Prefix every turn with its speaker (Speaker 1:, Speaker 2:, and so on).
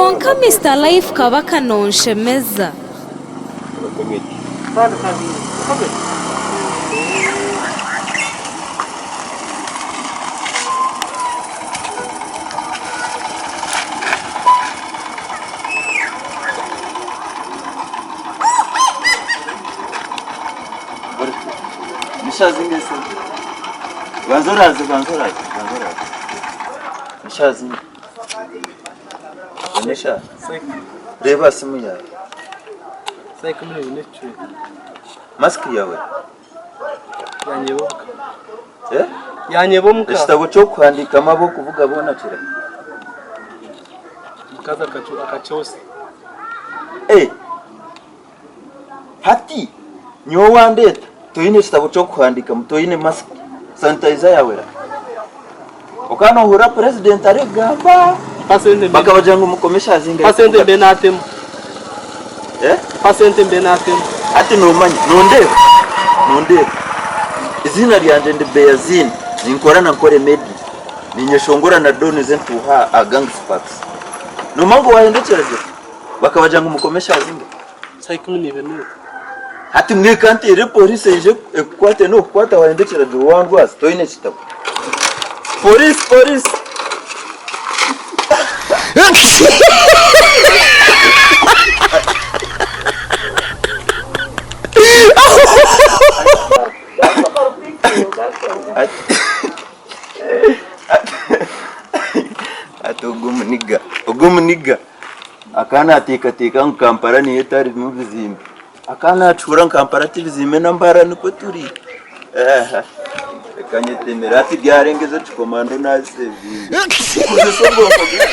Speaker 1: Kwonka Mister Life Kabaka nonshemeza.
Speaker 2: Reeba aha simu yaawe. Masiki yaawe. Ekitabo ky'okuhandiikamu ab'okuvuga boona kiriha? Hati nyowe wandeeta toine ekitabo ky'okuhandiikamu, toine masiki, sanitayiza yaawe eraha? Okaba noohurira purezidenti arikugamba bakabagira ngu mukome eshaaha zingahi? Hati noomanya, nondeeba, nondeeba, eiziina ryangye ndi Beyaziini, ninkora na Nkore Media, ninyeshongora na Don Zentuuha aha Gangs Parks. Noomanya ngu waahenda ekiragiro? Bakabagira ngu mukome eshaaha zingahi?
Speaker 3: Shaaha 12 n'emwe.
Speaker 2: Hati mweka nteere poriisi eije ekukwate n'okukwata wahenda ekiragiro wandwaza toine kitabo. Poriisi poriisi. Ati ogu omuniga ogu omuniga. Akaba naateekateeka ngu Kampala niyo etarimu bizimbe. Akaba naakihurira ngu Kampala ti bizimbe na Mbarara nikwo turi. Reka nyetemere hati byarenga ezo kikomando naazisevinga. Kozesa obwongo bwangye.